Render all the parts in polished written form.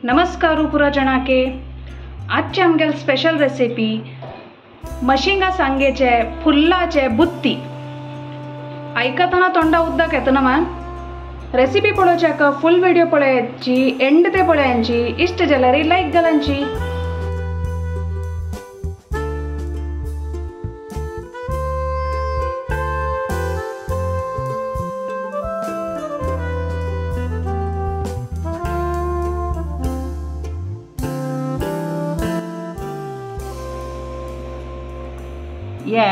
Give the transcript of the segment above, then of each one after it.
नमस्कार पुरा जणाके। आजचे आमगेले स्पेशल रेसिपी मशिंगा सांगेचे फुल्लाचे बुत्ती। आयकतना तोंडा उदक येतना मा रेसिपी पळोवच्याक फुल व्हिडिओ पळयाची, एंड ते पळयांची, इष्ट जाल्यार लायक घालांची। ये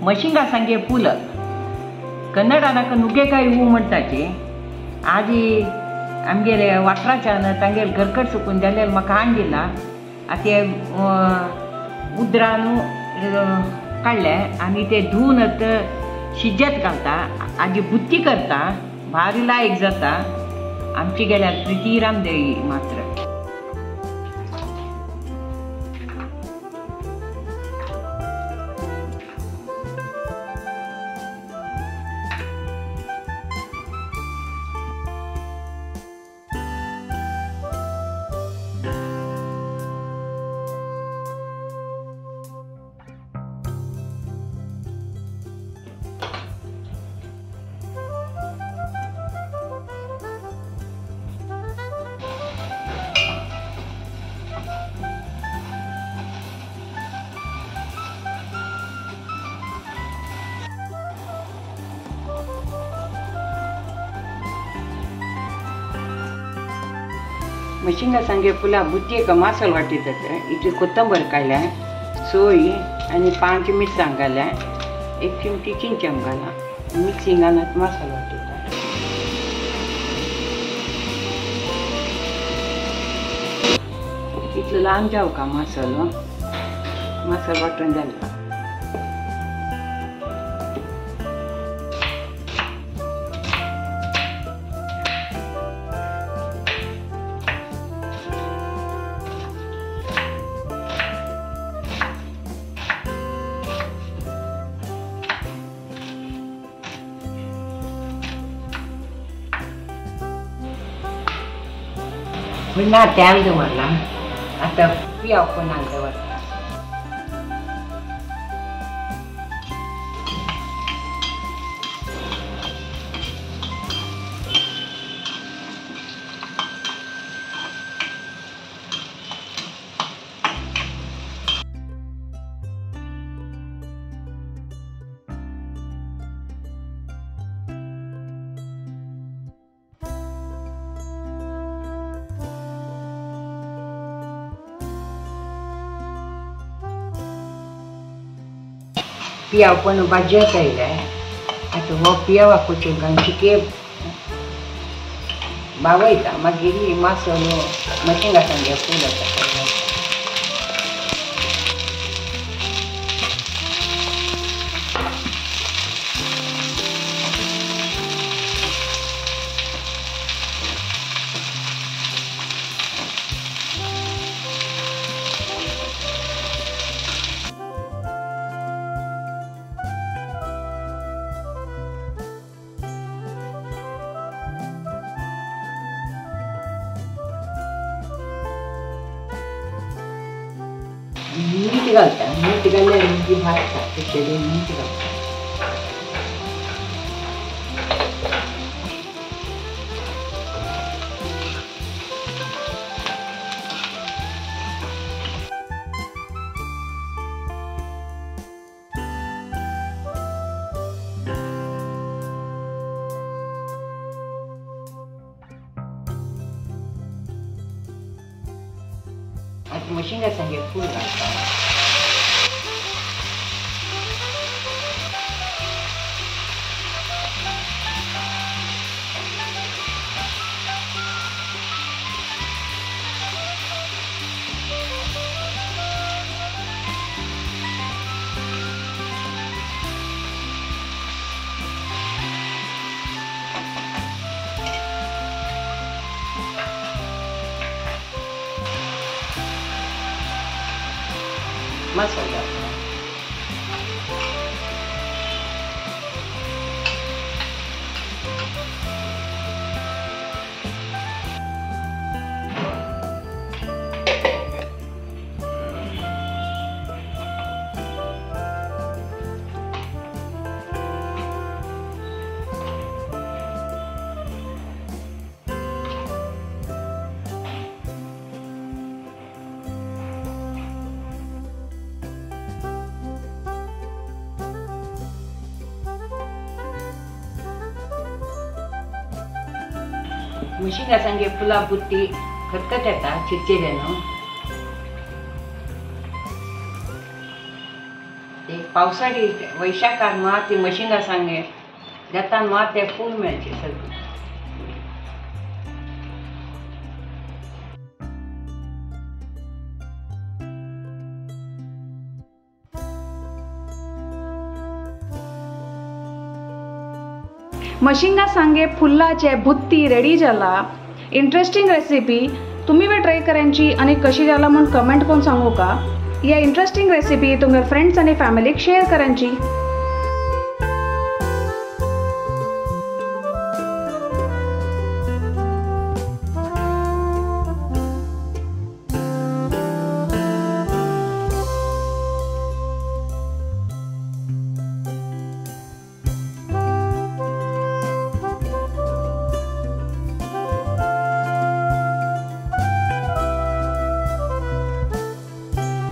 मशिंगा सांगे फुल कन्नडाक नुगेकाय हू म्हणटाचे। आजी आमगेले वाठाराच्यान तांगेले घरकट सुकून जाल्यार म्हाका हाडला। आतां ते उदरान काडले आनी ते धुवन शिजत घालता। आजी बुत्ती करता, भारी लायक जाता। आमची गेल्यार प्रिती रामदेवी मात्र। मशिंगा सांगे फुला बुत्ती का मासल वाटीतात। इतली कोथंबीर काडल्या, सोय आनी 5 मिरसांग घाल्या, 1 चिमटी चिंचम घाला, मिक्सिंगान मसालो वाटितात। इतलो ल्हान जावं का मसालो, मसालो वांटून जालो। ना तेल दवरला, आतां पियाव कोणाक दवरता। पियाव पण भाजयेक आयले। आतां हो पियावा कोचून घालून चिके बावयता, मागीर मासलो मशिंगा सांगे फूल आसा। मीठ घालता, मीठ घातल्यार मागीर भाजता, तशें मीठ घालता। आतां मशिंगा सांगे फूल घालता। मसाला म्हशिंगा सांगे फुलां बुट्टी खतखत येता चिरचिरे न्हू. ते पावसाळी वैशाखान मात ती म्हशिंगा सांगे जाता मात ते फूल मेळचे सगळें. मशिंगा सांगे फुल्लाचे बुत्ती रेडी जाला. इंटरेस्टिंग रेसिपी तुम्ही बी ट्राय करायची आणि कशी जाला म्हूण कमेंट करून सांगू का. या इंटरेस्टिंग रेसिपी तुमच्या फ्रेंड्स आणि फॅमिलीक शेअर करायची.